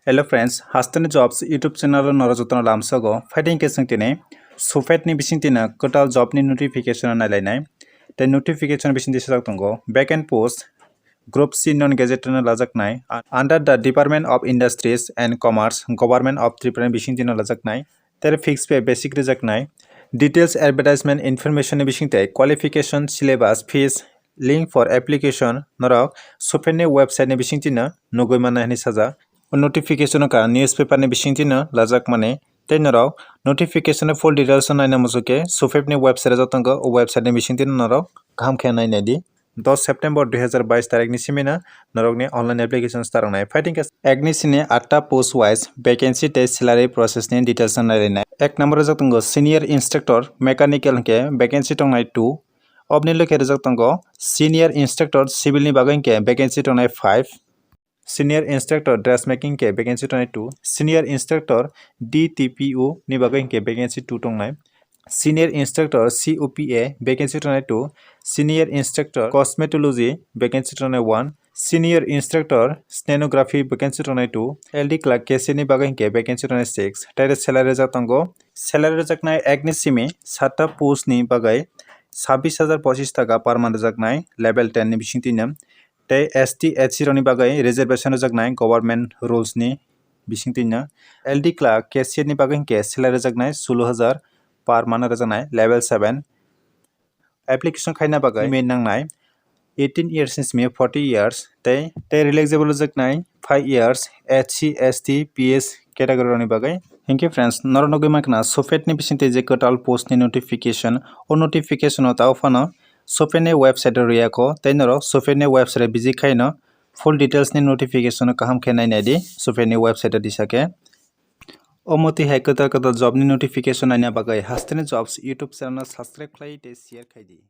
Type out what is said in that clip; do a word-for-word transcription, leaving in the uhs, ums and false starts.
Hello friends, Hasteni Jobs YouTube channel o norok jotono lamsogo. Phaidi hwnkhe chwng tini Sufet ni bising tino kwtal job ni notification o nailainai. Tei notification bising twi sajak tongo vacant post, Group C non gazetted no lajaknai under the Department of Industries and Commerce, Government of Tripura ni bising tino lajaknai. Tei fixed pay basic rijaknai. Details advertisement information ni bising tei qualification, syllabus, fees, link for application norok Sufet ni website ni bising tino nugui mannai hinwi sajak. O notification wngkha newspaper ni bising tino lajakmani. Tei norok notification ni full details no naina muchukhe Sufet ni website o tongo, o website ni bising tino norok kaham khe nainai di. Dos September dui hazar bais tarik ni simi no norok ni online application start wngnai. Phaidi hwnkhe ek ni sini atta post wise vacancy tei salary process ni details no nailainai. Ek number rijak tongo senior instructor mechanical hwnkhe vacancy tongnai two. Obni loge rijak tongo senior instructor civil ni bagwi hwnkhe vacancy tongnai five. Senior instructor dressmaking hwnkhe vacancy tongnai two. Senior instructor D T P O ni bagwi hwnkhe vacancy two tongnai. Senior instructor C O P A vacancy tongnai two. Senior instructor cosmetology vacancy tongnai one. Senior instructor stenography vacancy tongnai two. L D clerk cashier ni bagwi hwnkhe vacancy tongnai six. Tei salary rijak tongo. Salary rijaknai ek ni simi satta post ni bagwi sabbish hajar pochish taka per month rijaknai level ten ni bising twi no. Tei S T, S C rokni bagwi reservation rwjaknai government rules ni bisingtwi no. L D clerk, cashier ni bagwi hwnkhe salary rwjaknai solo hajar per month rwjaknai level seven. Application khaina bagwi email nangnai eighteen years ni simi forty years tei, tei relaxable rwjaknai five years S C, S T, P S category rokni bagwi. Hinkhe friends, norok nugwi mankha Sufet ni bisingtwi je kwtal post ni notification, o notification o tao phano Sufet ni website o rwya kho, tei norok Sufet ni website o visit khaino full details ni notification o kaham khe nai nai di Sufet ni website o disa khe. Omo twi hai kwtal kwtal job ni notification naina bagwi Hasteni Jobs YouTube channel no subscribe khlai tei share khai di.